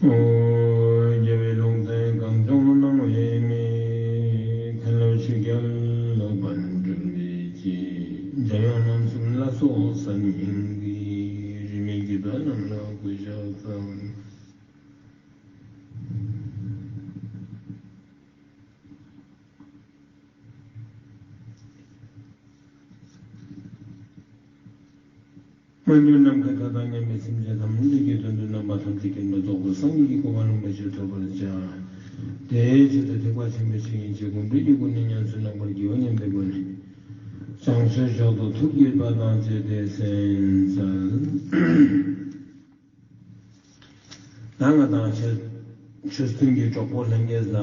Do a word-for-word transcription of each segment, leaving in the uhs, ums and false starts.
ཨོ། རྒྱལ་བའི་ལུང་བསྟན་གངས་ལྗོངས་སྣང་བའི་མིག། མཁན་སློབ་ཆོས་རྒྱལ་སློབ་དཔོན་སྤྲུལ་པའི་སྐྱེས། འཇམ་དབྱངས་རྣམ་གསུམ་ལ་སོགས་གསན་སྙིང་གི། རིས་མེད་བརྒྱུད་པ་རྣམས་ལ་གུས་ཕྱག་འཚལ། སྔ་འགྱུར་ནམ་མཁའི་མཐའ་དང་མཉམ་པའི་སེམས་ཅན་ཐམས་ཅད་ཀྱི་དོན་དུ་རྣམ་པ་ཐམས་ཅད་མཁྱེན་པ་རྫོགས་པའི་སངས་རྒྱས་ཀྱི་གོ་འཕང་རིན་པོ་ཆེ་ཐོབ་པར་བྱ། དེའི་ཆེད་དུ་ཐེག་པ་ཆེན་པོའི་ཆོས་ཉིད་ཀྱི་སྒོམ་སྒྲུབ་ཀྱི་སྒོ་ནས་ཉམས་སུ་བླང་བར་བགྱིའོ་སྙམ་པའི་སྒོ་ནས། བྱང་ཆུབ་མཆོག་ཏུ་ཐུགས་བསྐྱེད་པ་དང་བཅས་ཏེ་གསན་འཚལ། ད་ང་དང་ཆོས་ཆོས་སྟོན་གྱི་གྲོགས་པོ་ལྷན་རྒྱས་ལ།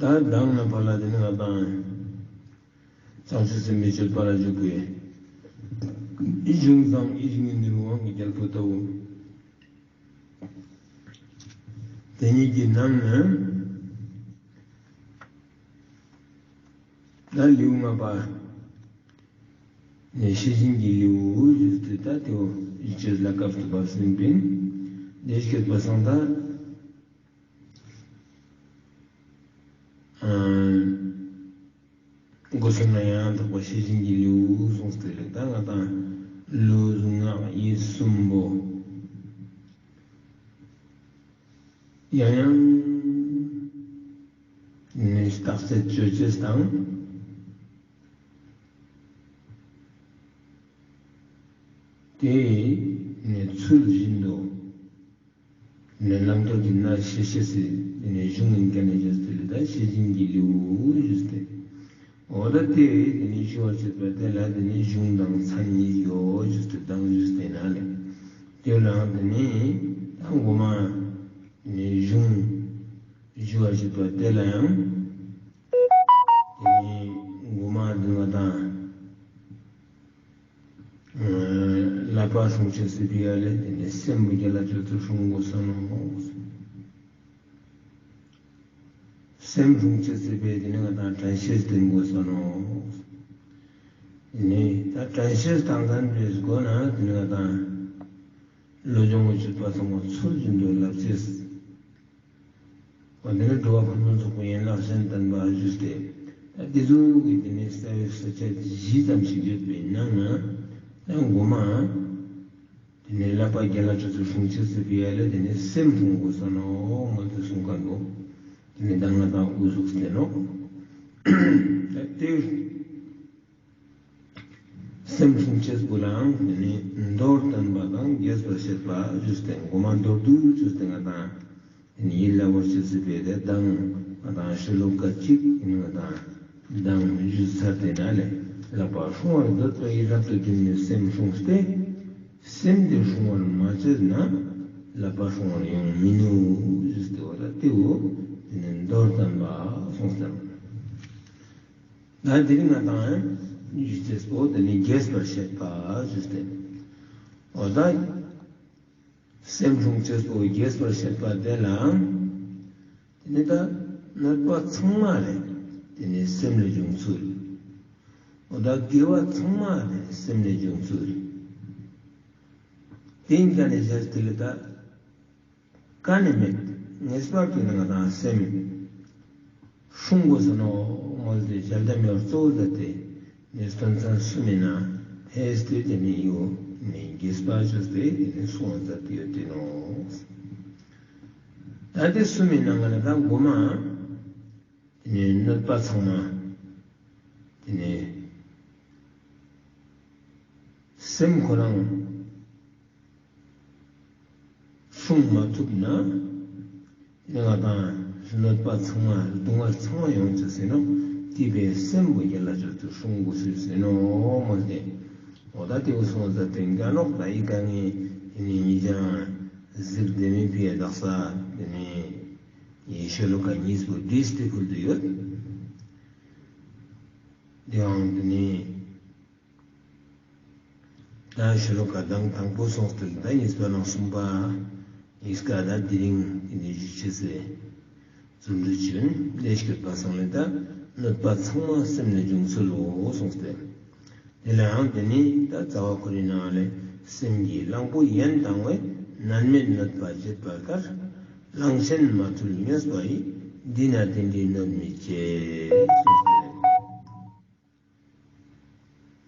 ད་མདང་ནས་ཕར་ལ་དེ་ནི་ང་དང་བྱང་ཆུབ་སེམས་དཔའི་སྤྱོད་པ་ལ་འཇུག་པའི་གཞུང་བཟང་ཡིད་བཞིན་གྱི་ནོར་བུ་དབང་གི་རྒྱལ་པོ་ལྟ་བུ། དེ་ཉིད་ཀྱི་ནང་ནས་ད་ལེའུ་ལྔ་པ་ནས་ཤེས་བཞིན་གྱི་ལེའུ་ཞུས་ཏེ། ད་དེའོ་ཡིད་ཆེས་ལ་སྐབས་སུ་བབས་ཟིན་པིན། བདེ་སྐྱོད་པ་སང་ད། ཨ། སྒོ་གསུམ་ལ་ཡང་དག་པར་ཤེས་བཞིན་གྱི་ལེའུ་གསུངས་ཏེ་རེད། ད་ང་དང་ལུས་ངག་ཡིད་གསུམ་པོ་ཡང་ཡང་ནས་བརྟག་དཔྱད་བཅོས་བཅོས་དང་། དེ་ནས་ཚུལ་བཞིན་དུ། ནས་བླང་དོར་གྱི་གནས་ཤེས་ཤེས་སི་དེ་ནས་གཞུང་ཡིན་མཁན་ནས་བརྗོད་དེ་ལས། ད་ཤེས་བཞིན་གྱི་ལེའུ་ཞུས་ཏེ། འོ་ད་དེ་དེ་ནས་ཞུ་བར་བྱེད་པ་དེ་ལ་དེ་ནས་གཞུང་དང་མཚན་ཉིད་ཡོད་ཞུས་ཏེ་དང་ཞུས་ཏེ་ན་ལས། དེ་ལའང་དེ་ནས་ད་མགོ་མ་དེ་ནས་གཞུང་ཞུ་བར་བྱེད་པ་དེ་ལའང་དེ་ནས་མགོ་མ་དེ་ང་དང་། བསླབ་པ་སྲུང་བྱེད་ཟེར་བའི་ཡ་ལས་དེ་ནས་སེམས་རྒྱལ་ལ་སྤྱོད་ཚུལ་སྲུང་དགོས་ས་ནོ། སེམས་སྲུང་བྱེད་ཟེར་བའི་དེ་ནས་ང་དང་དྲན་ཤེས་བསྟེན་དགོས་ས་ནོ། དེ་ནས་ད་དྲན་ཤེས་དང་ལྡན་པའི་སྒོ་ནས་དེ་ནས་ང་དང་བློ་སྦྱོང་གི་སྤྱོད་པ་ཚང་མ་ཚུལ་བཞིན་དུ་བསླབ་བྱས། འོ་དེ་ནས་འགྲོ་བ་ཕུན་སུམ་ཚོགས་པའི་ཡན་ལག་གཞན་བསྟན་པ་ཞུས་ཏེ། ད་འདི་ཚོ་གི་དེ་ནས་རྩ་བའི་ས་བཅད་བཞི་ཙམ་ཞིག་ཡོད་པའི་ནང་ན། ད་མགོ་མ་དེ་ནས་བསླབ་པ་རྒྱལ་ལ་སྤྱོད་ཚུལ་སྲུང་བྱེད་ཟེར་བའི་ཡ་ལས་དེ་ནས་སེམས་སྲུང་དགོས་ས་ནོ་མ་དེ་གསུང་མཁན་པོ། དེ་ནས་ད་ང་དང་དབུ་ཟུག་སྟེ་ནོ། ད་དེ། སེམས་སྲུང་བྱེད་པོ་ལའང་དེ་ནས་མདོར་བསྟན་པ་དང་རྒྱས་པར་བཤད་པ་ཞུས་ཏེ། མགོ་མ་མདོར་བསྡུས་ཞུས་ཏེ་ང་དང་དེ་ནས་ཡིད་ལ་བོར་བྱེད་ཟེར་བའི་དེ་དང་། ང་དང་ཤོ་ལོ་ཀ་གཅིག་ནི་ང་དང་དང་ཞུས་ཚར་ཏེ་ན་ལས། བསླབ་པ་སྲུང་བར་འདོད་པ་ཡིས། རབ་ཏུ་བརྒྱུད་ནས་སེམས་སྲུངས་ཏེ། སེམས་དེ་སྲུང་བར་མ་བྱས་ན། བསླབ་པ་སྲུང་བར་ཡོང་མི་ནུས་ཞུས་ཏེ། འོ་ད་དེའོ་དེ་ནས་མདོར་བསྟན་པ་གསུངས་ཏེ། ད་དེ་རིང་ང་དང་ཡང་ཡིད་ཆེས་པོ་དེ་ནི་རྒྱས་པར་བཤད་པ་ཞུས་ཏེ། འོ་ད་སེམས་སྲུང་བྱེད་པོ་རྒྱས་པར་བཤད་པ་དེ་ལའང་དེ་ནི་ད་གནོད་པ་ཚང་མ་ལས་དེ་ནི་སེམས་ལས་བྱུང་ཚུལ། འོ་ད་དགེ་བ་ཚང་མ་དེ་ནི་སེམས་ལས་བྱུང་ཚུལ། དེ་ཡིན་ཀ་ནས་གཞན་དེ་ལས་ད། ཀ་ནས་མེད། ངེས་པར་དུ་ནི་ང་དང་སེམས་སྲུང་དགོས་ས་ནོ་མོལ་ཏེ། ཞལ་གདམས་ཡོར་གཙོ་བོ་མཛད་དེ་ནི་དོན་ཚན་གསུམ་ཡིན་ན་ཧེས་ཏེ་དེ་ནི་ཡོ་ནི་རྒྱས་པ་བཅོས་ཏེ་དེ་ནི་གསུང་མཛད་དེ་ཡོད་དེ་ནོ། ད་དེ་གསུམ་ཡིན་ན་ང་ལ་ད་མགོ་མ་དེ་ནི་གནོད་པ་ཚང་མ་དེ་ནི་སེམས་ཁོ་རང་སྲུང་མ་ཐུབ་ན། དེ་ང་དང་གནོད་པ་ཚང་མ་སྡུག་བསྔལ་ཚང་མ་ཡོང་ཆ་ཟིན་ནོ། དེ་བས་སེམས་པོ་རྒྱལ་ལ་སྤྱོད་ཚུལ་སྲུང་དགོས་ཚུལ་ཟིན་ནོ་མོལ་ཏེ། འོ་ད་དེ་བོ་སོང་ཙང་དེ་འགའ་ནོག་ད་ཡི་ག་ངས་དེ་ནི་ཉིད་ཀྱང་གཟིགས་དེ་མི་ཕི་ཡ་དག་ས་དེ་ནི་ཡེ་ཤེས་ལོ་ཀ་གཉིས་པོ་བྲིས་ཏེ་ཕུལ་དུ་ཡོད། དེའང་དེ་ནི། ད་ཤོ་ལོ་ཀ་དང་དང་པོ་སོང་སྟེ་ད་གཉིས་པ་ནང་གསུམ་པ་གཉིས་ཀ་ད་དེ་རིང་དེ་ནས་ཞུ་ཆེད་ཟེར། རྫུ་འཕྲུལ་ཅན་ལས་སྐྱོད་པ་སང་ལས་ད་གནོད་པ་ཚང་མ་སེམས་ནས་བྱུང་ཚུལ་ལོ་གསུངས་ཏེ། དེ་ལའང་དེ་ནི་ད་རྩ་བ་ཁོ་རའི་ནང་ལས། སེམས་ཀྱི་གླང་པོ་ཡན་དང་བས། ནད་མེད་གནོད་པ་བྱེད་པ་ལྟར། གླང་ཆེན་མ་ཐུལ་མྱོས་པ་ཡིས། འདི་ན་དེ་འདྲའི་གནོད་མི་བྱེད།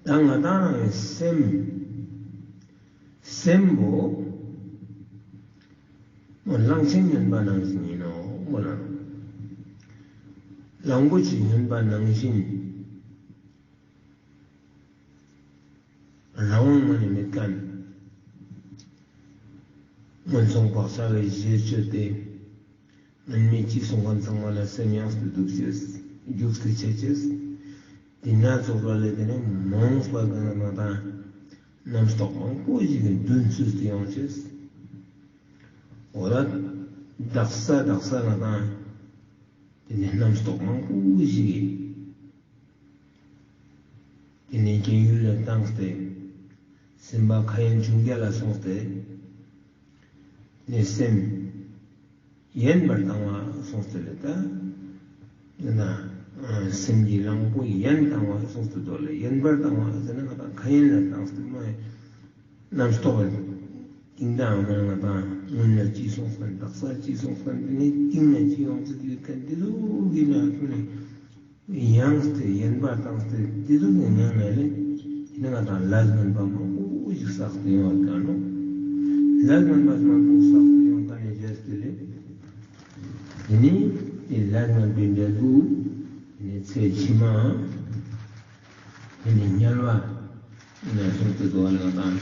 ད་ང་དང་སེམས། སེམས་པོ། གླང་ཆེན་ཉོན་པ་ནང་བཞིན་ཡིན་ནོ་མོ་ལ། གླང་པོ་ཆེ་ཉོན་པ་ནང་བཞིན། རང་དབང་ངོ་ནས་མེད་མཁན། སྔོན་སོང་བག་ཆགས་ལས་བཞེས་བཅོས་ཏེ། སྔོན་མེད་ཅི་གསུང་མཁན་ཚང་མ་ལ་སེམས་ཡངས་སུ་འདུག་ཅེས། རྒྱུགས་སུ་ཆེ་ཅེས། དེ་སྣ་ཚོགས་པ་ལས་དེ་ནས་མང་བ་གི་ནང་དང་། རྣམ་རྟོག་མང་པོ་ཞིག་གི་མདུན་བསུས་ཏེ་ཡོང་ཅེས། འོ་ད་དག་ས་དག་ས་ང་དང་། དེ་ནས་རྣམ་རྟོག་མང་པོ་ཞིག་གིས། དེ་ནས་སྐྱེ་ཡུལ་ལ་བཏང་སྟེ། སེམས་པ་ཁ་ཡན་ཆུང་རྒྱ་ལ་སོང་སྟེ། ནས་སེམས་ཡན་པར་བཏང་བ་སོང་སྟེ་ལས་ད། ཡིན་ན། སེམས་ཀྱི་གླང་པོ་ཡན་བཏང་བ་སོང་སྟེ་དོ་ལས་ཡན་པར་བཏང་བ་ཟེར་ན་ང་དང་ཁ་ཡན་ལ་བཏང་སྟེ་མ། རྣམ་རྟོག་པའི་གཏིང་མཐའ་མ་ང་དང་སྔོན་ལ་ཅི་སོང་ཟེར་དག་ས་ཅི་སོང་ཟེར་འདི་ནས་གཏིང་ནས་ཅི་ཡོང་ཚུལ་ཡོད་མཁན་འདི་ཚོ་གི་ནང་དུ་ནས་ཡང་སྟེ་ཡན་པར་བཏང་སྟེ་འདི་ཚོ་གི་ངང་ནས་ལས་ཡིན་ན་ང་དང་ལས་ངན་པ་མང་པོ་ཞིག་བསགས་ཏེ་ཡོང་བ་ག་ནོ། ལས་ངན་པ་མང་པོ་བསགས་ཏེ་ཡོང་མཁན་ནས་བྱས་ཏེ་ལས་དེ་ནས་དེ་ལས་ངན་པའི་འབྲས་བུ་དེ་ནས་ཚེ་ཕྱི་མ་དེ་ནས་དམྱལ་བ་ནས་སོང་སྟེ་འགྲོ་བ་ལ་ང་དང་།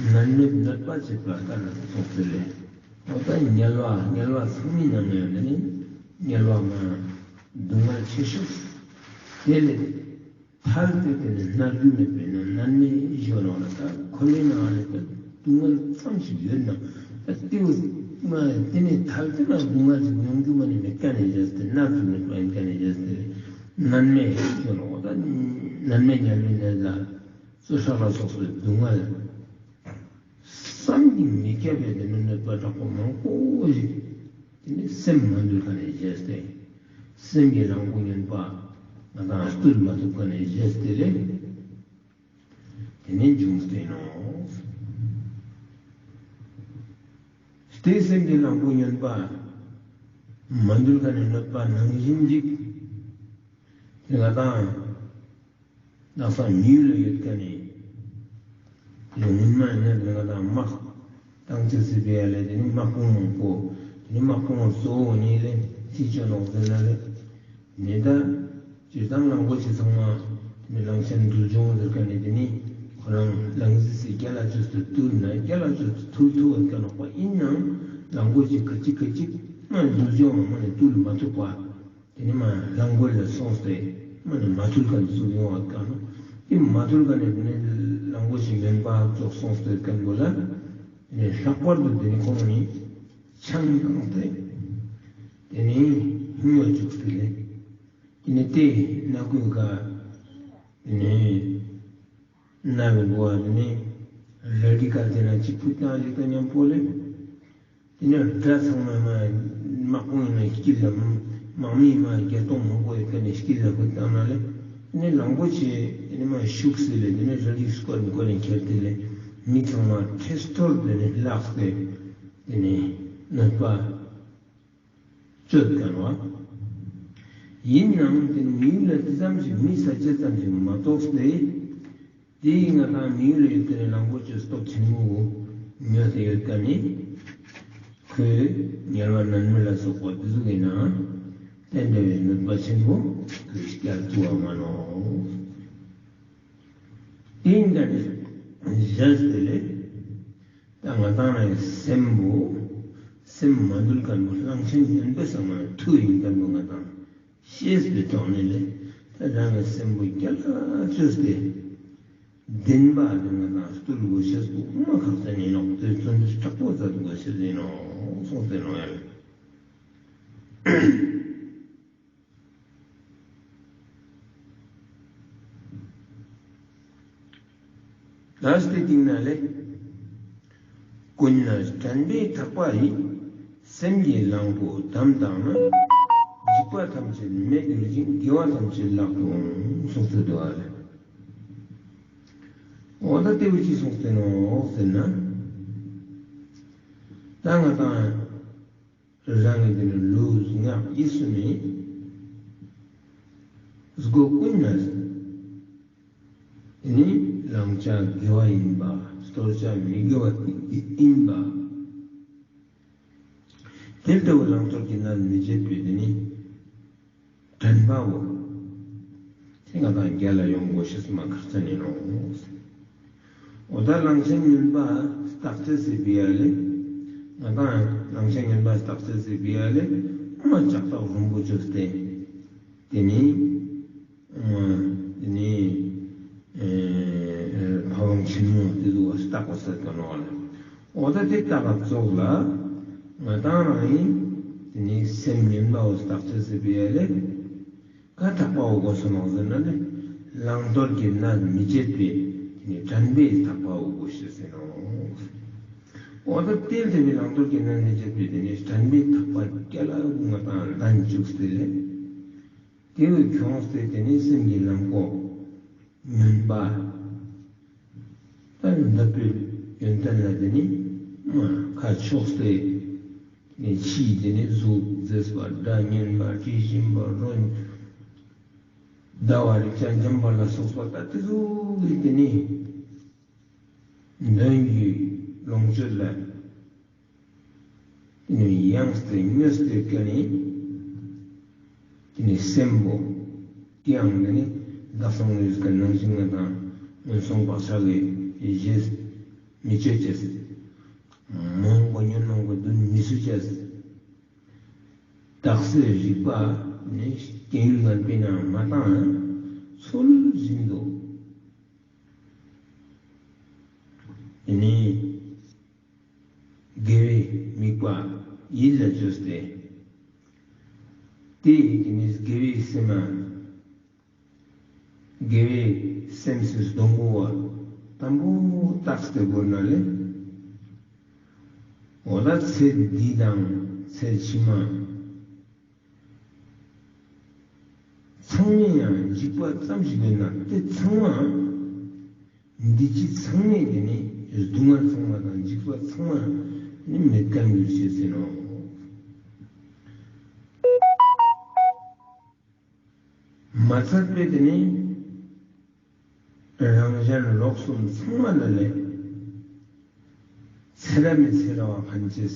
ནད་མེད་གནོད་པ་བྱེད་པ་ལྟར་སོང་ཟེར་ལས། འོ་ད་དམྱལ་བ་དམྱལ་བ་ཚང་མའི་ནང་ནས་ནི་དམྱལ་བ་མ་སྡུག་བསྔལ་ཆེ་ཤོས། དེ་ལས་ཐར་ཏེ་དེ་ནས་མནར་རྒྱུ་མེད་པའི་ནང་ནད་མེད་ཞོ་ནང་ལ་ད་ཁོ་ནའི་ནང་ལ་ད་སྡུག་བསྔལ་ཙམ་ཞིག་ཡོད་ན་ད་ལྟེའུ་མ་དེ་ནས་ཐར་ཏེ་ན་སྡུག་བསྔལ་ཞིག་མྱོང་རྒྱུ་མ་ནི་མེད་ཀ་ནས་བྱས་ཏེ་མནར་རྒྱུ་མེད་པ་ཡིན་ཀ་ནས་བྱས་ཏེ་ནད་མེད་ཞོ་ནང་ད་ནད་མེད་དམྱལ་བའི་ནད་ལ། སོ་སོ་ལ་སོགས་པའི་སྡུག་བསྔལ་བསམ་གྱིས་མི་ཁྱབ་པའི་དེ་ནི་གནོད་པ་དྲག་པོ་མང་པོ་ཞིག་དེ་ནི་སེམས་མ་དུལ་མཁན་ནས་བྱས་ཏེ། སེམས་ཀྱི་གླང་པོ་ཡན་པ་ང་དང་བཏུལ་མ་ཐུབ་མཁན་ནས་བྱས་ཏེ་ལས་དེ་ནི་འབྱུང་སྟེ་ནོ། དེ་སེམས་ཀྱི་གླང་པོ་ཡན་པ་མ་དུལ་མཁན་ནས་གནོད་པ་ནང་བཞིན་ཅིག་དེ་ང་དང་། ནགས་ཚལ་མི་ཡུལ་ལ་ཡོད་མཁན་ནི། ལོ་སྔོན་མ་ནས་ང་དང་དམག་བཏང་ཅི་སྲིད་པའི་ཡ་ལས་དེ་ནི་དམག་དཔུང་མང་པོ། དེ་ནི་དམག་དཔུང་གཙོ་བོ་ནི་ལས་ཅི་ཅོ་ནོག་ཟེར་ན་ལས། ནི་ད་སྤྱིར་བཏང་གླང་པོ་ཆེ་ཚང་མ་དེ་ནི་གླང་ཆེན་འདུལ་སྦྱོང་ཟེར་མཁན་ནི་དེ་ནི་ཁོ་རང་གླང་རྫི་སི་རྒྱ་ལ་ཅོས་ཏེ་བཏུལ་ན་རྒྱ་ལ་ཅོས་ཏེ་ཐུལ་ཐུབ་པ་མཁན་ནོག་པ་ཡིན་ནའང་གླང་པོ་ཆེ་ག་ཅིག་ག་ཅིག་མ་འདུལ་སྦྱོང་མ་ནི་བཏུལ་མ་ཐུབ་པ། དེ་ནི་མ་གླང་པོ་ལ་སོང་སྟེ་མ་ནི་མ་ཐུལ་མཁན་ཚུར་ཡོང་བ་དཀའ་ནོ། དེ་མ་ཐུལ་མཁན་ནི་དེ་ནི་གླང་པོ་ཆེ་ཡོན་པ་ཙོགས་སོང་སྟེ་མཁན་པོ་ལ་དེ་ནི་ལྷག་པར་དུ་དེ་ནི་ཁོང་ནི་ཆང་བཏང་སྟེ་དེ་ནི་སྨྱོ་བཅུག་སྟེ་ལས་དེ་ནི་དེ་སྣ་ཁུག་ག་དེ་ནི་སྣ་བའི་མགོ་བ་དེ་ནི་རལ་གྲི་དཀར་དེ་ན་གཅིག་ཕུད་བཏང་ཞིག་དང་མཉམ་པོ་ལས། དེ་ནས་དགྲ་ཚང་མ་མ་དམག་དཔུང་ཡིན་ན་དཀྱིལ་ལ་དམག་མི་མ་བརྒྱ་སྟོང་མང་པོ་ཡོད་མཁན་ནས་དཀྱིལ་ལ་ཁུར་བཏང་ན་ལས། དེ་ནས་གླང་པོ་ཆེ་དེ་ནས་མ་ཤུགས་སེ་ལས་དེ་ནས་རལ་གྲི་སྐོར་མི་སྐོར་ནས་ཁྱེར་ཏེ་ལས་མི་ཚང་མ་ཁྲེས་ཐོར་དེ་ནས་བརླགས་ཏེ་དེ་ནས་གནོད་པ་སྤྱོད་མཁན་བ། ཡིན་ནའང་དེ་ནས་མི་ཡུལ་ལ་དེ་ཙམ་ཞིག་མི་ས་ཆ་ཙམ་ཞིག་མ་གཏོགས་ཏེ། དེ་ཡིས་ང་དང་མི་ཡུལ་ཡོད་དེ་ནས་གླང་པོ་ཆེ་སྟོབས་ཆེན་པོ་ཉོས་ཏེ་ཡོད་ཀ་ནི། ཁོས་དམྱལ་བ་ནད་མེད་ལ་སོགས་པ་དེ་ཚོ་གི་ནང་དེ་འདྲ་བའི་གནོད་པ་ཆེན་པོ་ཁོས་བསྐྱལ་ཐུབ་པ་མ་ནོ། དེ་འདྲ་ནི་བཞག་སྟེ་ལས་ད་ང་དང་ནི་སེམས་པོ་སེམས་མ་དུལ་མཁན་པོ་གླང་ཆེན་ཡོན་པོ་ཚང་མ་མཐུ་ཡིན་མཁན་པོ་ང་དང་། ཤེས་པའི་ཐོག་ནས་ལས་ད་རང་གི་སེམས་པོ་རྒྱ་ལ་བཅོས་ཏེ་བདེན་པ་དེ་ང་དང་བཏུལ་དགོས་ཤེས་པོ་མ་ཁག་ཅན་ཡིན་ནོག་དེ་བརྩོན་འགྲུས་དྲག་པོ་མཛད་དགོས་ཤེས་ཡིན་ནོག་གསུངས་ཏེ་ནོ་ཡ་ལ། ད་སྟེ་སྟེང་ན་ལས། ཀུན་ནས་དྲན་པས་ཐག་པ་ཡིས། སེམས་ཀྱི་གླང་པོ་དམ་བཏགས་ན། འཇིགས་པ་ཐམས་ཅད་མེད་གྱུར་ཅིང་། དགེ་བ་ཐམས་ཅད་ལག་ཏུ་འོང་། གསུངས་ཏེ་འདུག་ཨ་ལས། འོ་ད་དེ་བས་ཅི་གསུངས་ཏེ་ནོག་ཟེར་ན། ད་ང་དང་རང་གི་དེ་ནི་ལུས་ངག་ཡིད་གསུམ་ནི་སྒོ་ཀུན་ནས་དེ་ནི་བླང་བྱ་དགེ་བ་ཡིན་པ། སྟོར་བྱ་མི་དགེ་བ་ཡིན་པ། དེ་ལྟ་བུ་བླང་དོར་གྱི་མནར་མི་བྱེད་པའི་དེ་ནི་དྲན་པའོ། དེ་ང་དང་རྒྱལ་ལ་ཡོང་དགོས་ཤེས་མ་ཁག་ཅན་ཡིན་ནོ། འོ་ད་བླང་བྱ་ངན་པ་བརྟག་དཔྱད་བྱེད་པའི་ཡ་ལས། ང་དང་བླང་བྱ་ངན་པ་བརྟག་དཔྱད་བྱེད་པའི་ཡ་ལས་མ་ལྕགས་ཐག་རིང་པོ་བཅོས་ཏེ། དེ་ནི། དེ་ནི། ཕ་བོང་ཆེན་མོ་དེ་ཚོ་བརྟག་པ་ཟེར་དོ་ནོ་ལ། འོ་ད་དེ་ལྟ་བ་ཙོགས་ལ། ང་དང་རང་ཡིན། དེ་ནི་སེམས་ངན་པ་བོ་བརྟག་དཔྱད་བྱེད་པའི་ཡ་ལས། ག་དག་པའོ་དགོས་སོ་ནོ་ཟེར་ན་ནི། བླང་དོར་གྱི་མནར་མི་བྱེད་པའི་དེ་ནི་དྲན་པའི་དག་པའོ་དགོས་ཤེས་ཟེར་ནོ། འོ་ད་དེ་ལྟ་བུའི་བླང་དོར་གྱི་མནར་མི་བྱེད་པའི་དེ་ནི་དྲན་པའི་དག་པ་རྒྱལ་ལ་ང་དང་ལྡན་བཅུག་སྟེ་ལས། དེ་བས་ཁྱོངས་ཏེ་དེ་ནི་སེམས་ཀྱི་ལམ་གོ་ཉོན་པ། ད་འདི་པའི་ཡོན་ཏན་ལ་དེ་ནི་མ་ཁ་ཕྱོགས་ཏེ། ནི་ཕྱིའི་དེ་ནི་གཟུགས་མཛེས་པ་སྒྲ་སྙན་པ་དྲི་ཞིམ་པ་རོ་ཟླ་བ་རེག་བྱ་འཇམ་པ་ལ་སོགས་པ་ད་དེ་ཚོ་གི་དེ་ནི་འདོན་རྒྱུའི་ལོངས་སྤྱོད་ལ། དེ་ནས་ཡངས་ཏེ་མྱོས་ཏེ་བཀལ་ནས། དེ་ནས་སེམས་པོ། དེའང་དེ་ནས་བདག་སོང་ལུས་ཀྱི་ནང་བཞིན་ང་དང་མངོན་སུམ་བག་ཆགས་ཀྱི་རྗེས་མི་གཅོད་ཅེས། མང་པོ་ཉོན་མོངས་པ་འདོན་མི་བཟོད་ཅེས། དག་སེལ་རིག་པ་ནི་སྐྱེ་ཡུལ་ངན་པའི་ནང་མ་བཏང་ཚུལ་བཞིན་དུ། དེ་ནས། དགེ་བའི་དམིགས་པ་ཡིད་ལ་བཅོས་ཏེ། དེ་ཡིས་དེ་ནི་དགེ་བའི་སེམས་མ། དགེ་བའི་སེམས་སུ་སྡོང་པོ་བ་དམ་པོ་བཏགས་ཏེ་བོར་ན་ལས། འོ་ད་ཚེ་འདི་དང་ཚེ་ཕྱི་མ། ཚང་མས་ཡང་འཇིགས་པ་ཙམ་ཞིག་ཡོད་ན་དེ་ཚང་མ། འདི་ཕྱི་ཚང་མས་དེ་ནི་སྡུག་བསྔལ་ཚང་མ་དང་འཇིགས་པ་ཚང་མ་ནི་མེད་མཁན་གྱུར་ཅེས་ཟེར་ནོ། མ་ཚད་པས་དེ་ནི། རང་གཞན་རོགས་གསུམ་ཚང་མ་ལ་ལས། ཚེ་རབས་ནས་ཚེ་རབས་ཕན་ཅེས།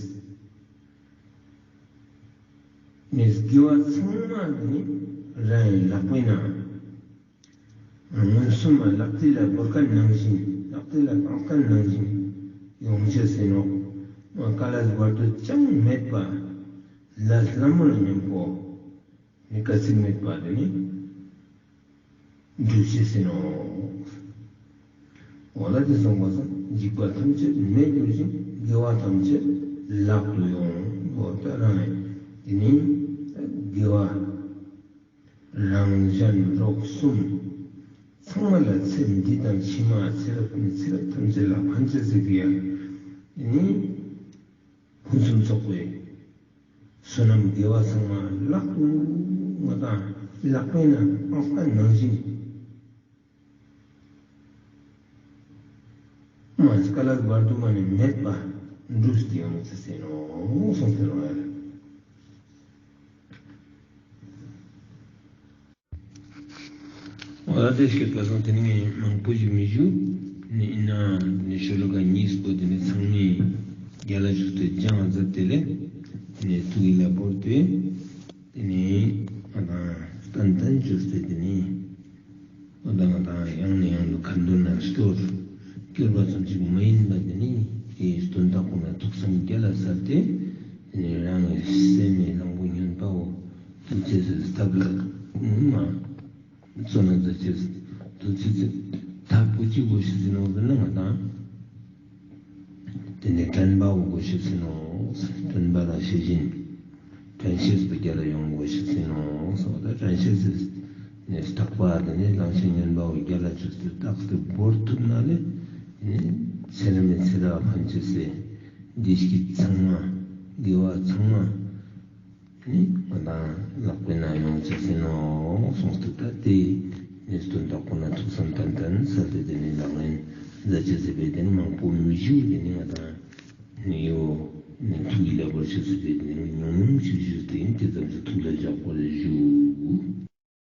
ནས་དགེ་བ་ཚང་མ་ནི་རང་ཡི་ལག་པའི་ནང་། མངོན་སུམ་ལག་མཐིལ་ལ་བོར་མཁན་ནང་བཞིན། ལག་མཐིལ་ལ་བཏང་མཁན་ནང་བཞིན་ཡོང་ཅེས་ཟེར་ནོ། དཀའ་ལས་བར་དུ་ཅང་མེད་པ། ལས་སླ་མོར་སྙམ་གོ། ནི་དཀའ་ཚེགས་མེད་པ་དེ་ནི་འགྲུབ་ཅེས་ཟེར་ནོ། འོ་ན་དེ་སོང་པ་སང་འཇིགས་པ་ཐམས་ཅད་མེད་གྱུར་ཅིང་དགེ་བ་ཐམས་ཅད་ལག་ཏུ་ཡོང་། འོ་ད་རང་དེ་ནི་དགེ་བ་རང་གཞན་རོགས་གསུམ་ཚང་མ་ལ་ཚེ་འདི་དང་ཕྱི་མ་ཚེ་རབས་ནས་ཚེ་རབས་ཐམས་ཅད་ལ་ཕན་ཅེས་ཟེར་གི་ཡ། དེ་ནི། ཕུན་སུམ་ཚོགས་པའི་བསོད་ནམས་དགེ་བ་ཚང་མ་ལག་ཏུ་ང་དང་ལག་པའི་ནང་ཨང་ཀ་ནང་བཞིན་མ་དཀའ་ལས་བར་དུ་མ་ནས་མེད་པ་འགྲུབ་སྟེ་ཡོང་ཚེ་ཟེར་ནོ་གསུངས་ཏེ་ནོ་ཡ། འོ་ད་དེ་སྐད་པ་སང་དེ་ནི་ངས་མང་པོ་ཞིག་མི་ཞུ། ནི་ཡིན་ནའང་ནི་ཤོ་ལོ་ཀ་གཉིས་པོ་དེ་ནི་ཚང་མས་རྒྱ་ལ་བཞུགས་ཏེ་སྦྱང་མཛད་དེ་ལས་ནི་ཐུགས་ཡིད་ལ་བོར་ཏེ། དེ་ནི་ང་དང་ཏན་ཏན་བཅོས་ཏེ་དེ་ནི་འོ་ད་ང་དང་ཡང་ནས་ཡང་དུ་ཁ་འདོན་ན་སྐྱོར་སྐྱོར་བ་ཙམ་ཞིག་མ་ཡིན་པ་དེ་ནི་དེའི་དོན་དག་ཁོ་ན་ཐུགས་བསམ་རྒྱ་ལ་གསལ་ཏེ་དེ་ནི་རང་གི་སེམས་ནི་གླང་པོ་སྨྱོན་པའོ། ཐུགས་རྗེ་ཆེ་ཟེར་ཐབས་ལ་མ་བརྩོན་ན་མཛད་ཅེས། ཐུགས་རྗེ་ཆེ་ཐབས་པོ་གཅིག་པོ་ཞིག་ཟིན་ནོ་ཟེར་ན་ང་དང་། དེ་ནས་དྲན་པ་འོ་དགོས་ཤེས་ཟིན་ནོ། དྲན་པ་ལ་ཤེས་བཞིན། དྲན་ཤེས་པ་རྒྱ་ལ་ཡོང་དགོས་ཤེས་ཟིན་ནོ། སོ་ད་དྲན་ཤེས་ཟེར་ནས་རྟག་པ་དེ་ནས་བླང་བྱ་ངན་པ་འོ་རྒྱ་ལ་བཅུག་སྟེ་རྟག་ཏུ་བོར་ཐུབ་ན་ལས། དེ་ནས་ཚེ་རབས་ནས་ཚེ་རབས་ཕན་ཆེ་སའི་བདེ་སྐྱིད་ཚང་མ་དགེ་བ་ཚང་མ། ནི་ང་དང་ལག་པའི་ནང་ཡོང་ཅེས་ཟིན་ནོ་གསུངས་ཏེ་ད་དེ་ནི་དོན་དག་ཁོ་ན་ཐུགས་བསམ་ཏན་ཏན་གསལ་ཏེ་དེ་ནི་ལག་ལེན་ ལ་ཅི་ཟེར་བས་དེ་ནི་མང་པོ་མི་ཞུ་དེ་ནི་ང་དང་ནི་ཡོ་ནི་ཐུགས་ལ་བོར་ཆེ་ཟེར་བས་དེ་ནི་ཉུང་ཉུང་ཞུ་ཞུ་དེ་ནི་དེ་ཙམ་ཞིག་ཐུགས་ལ་བཞག་པོ་